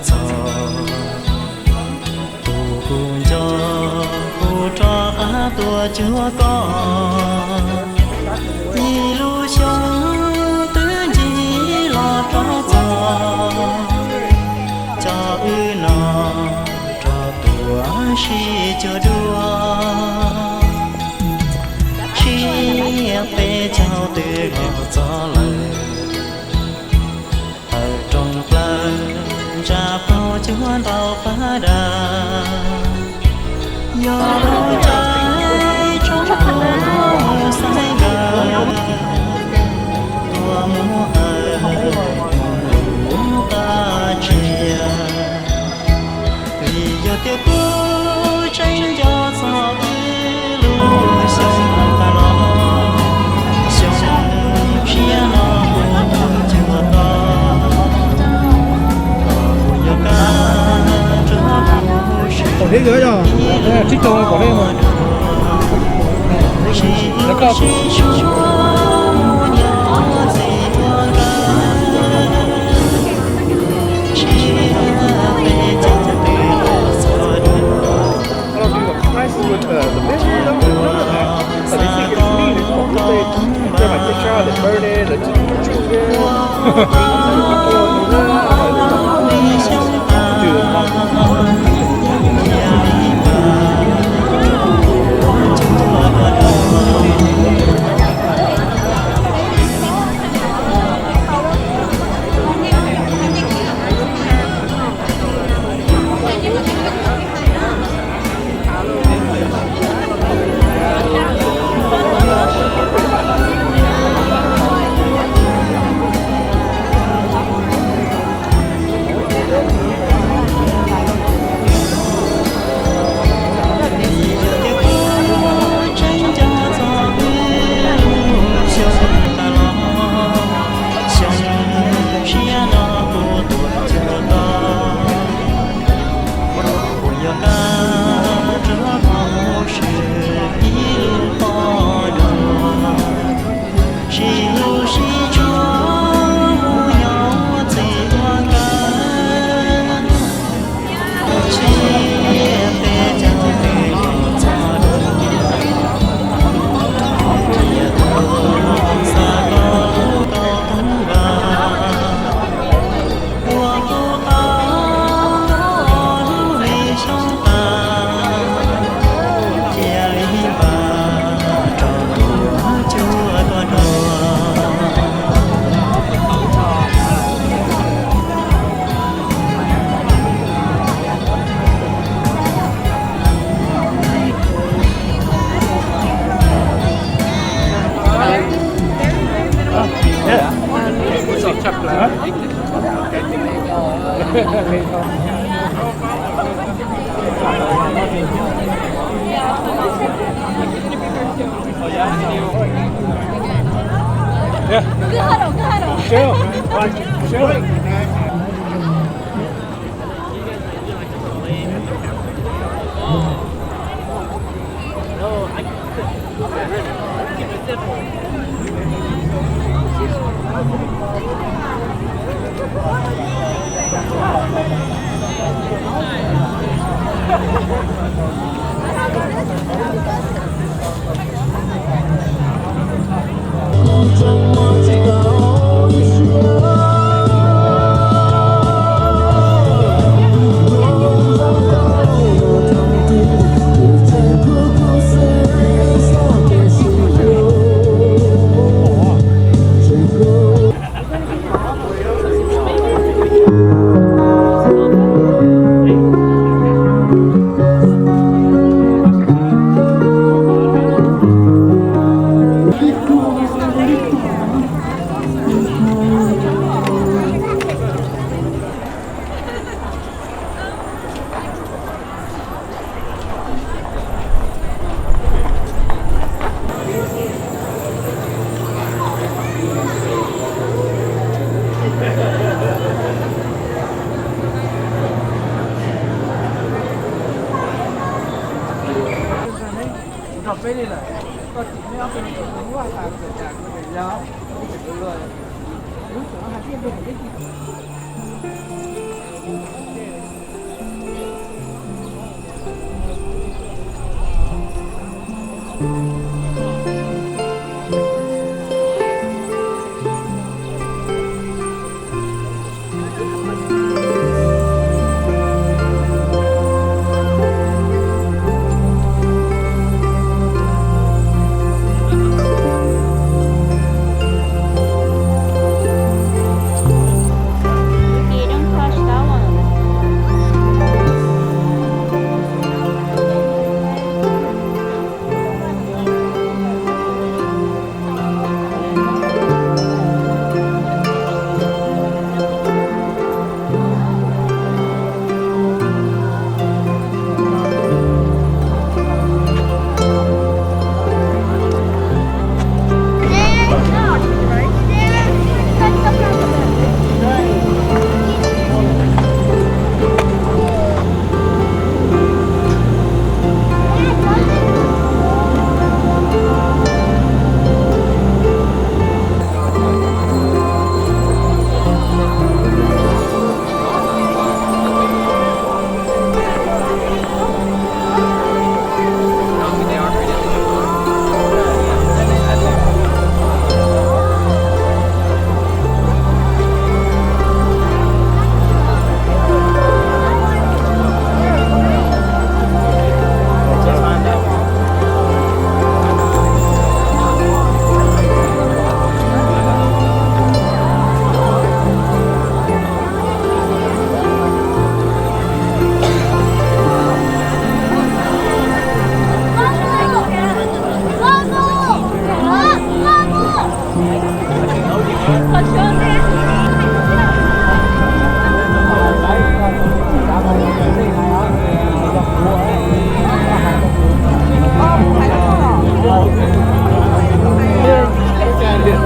txog, tus kuv nco kuv rov qab tuaj cuag koj. Ib lub xyoo twb ncig los rov txog, coj wb no rov tuaj sib cuag dua, sib peb caug twb los txog lawm. Hawm rooj plaws ntsa plaub cuag ntau pab dag, yog lub caij tsob mus xaiv nkawd, tuaj mus hawm mus lub qab tsia. Vim yog tias kuv tseem nco txog ib lub xyoo tas los, xyoo tshiab no kuv tuaj cuag koj, kuv yuav kab rau kuv sawv ib lub poj nrog. Tshiab peb caug twb los txog dua. I'll do the prices with the, the picture, no, none of that. So they think it's me, they just want to say, take my picture out, they burn it, they just put you there. Dude,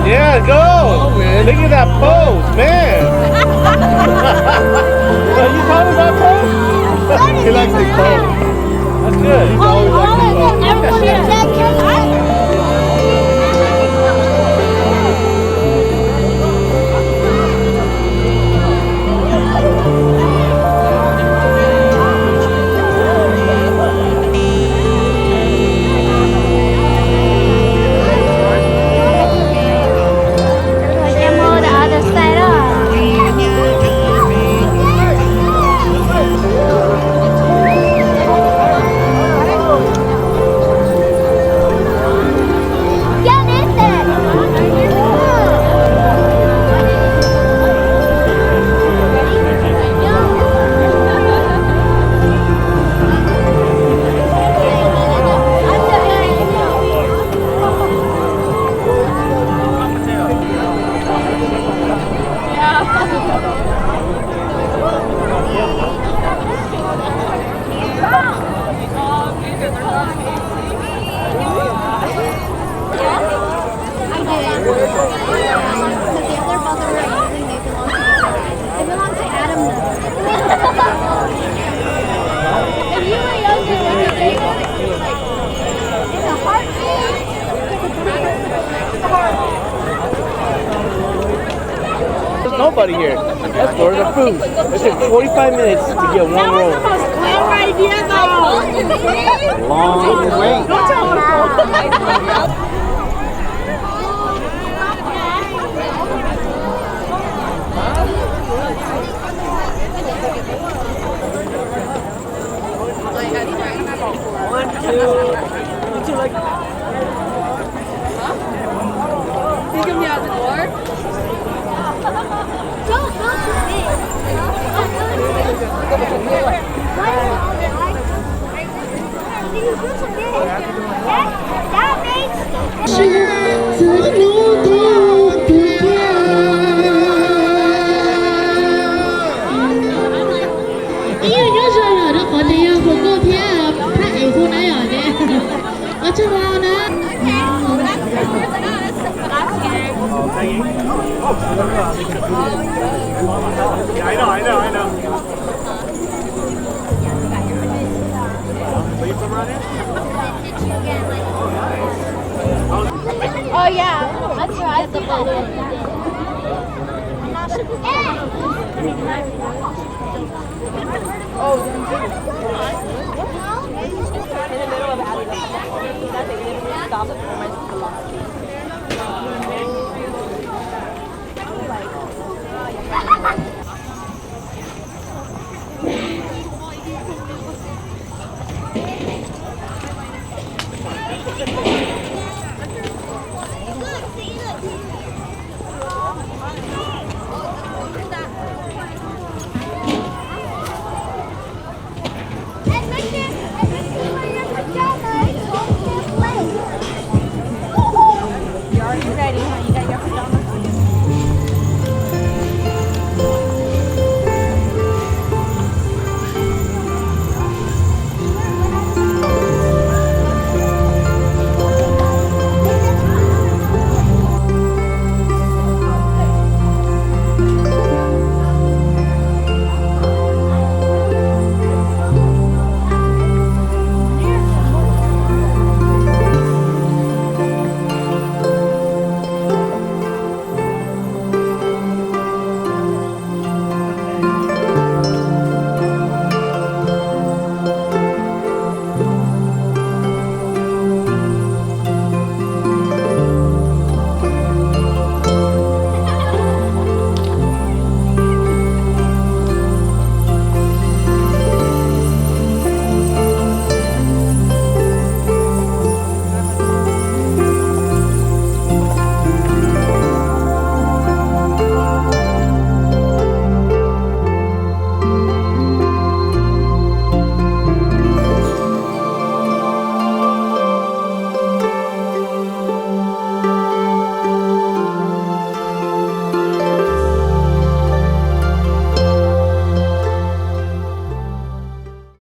Yeah, go! Look at that pose, man! Are you talking about pose? He likes to pose. That's good. He's always likes to pose. There's nobody here. That's Florida food. It took forty-five minutes to get one roll. Long wait. One, two. Would you like? Huh? You give me out the door? Don't, don't you think? Why? Why? That, that makes Ib yam nyob zoo lawm rau qhov tias yog hluas nkauj thiab phab ev hu na yom ces ua tsaug ntau na. Oh yeah, that's right. I see that. Oh, in the middle of Addie. Ua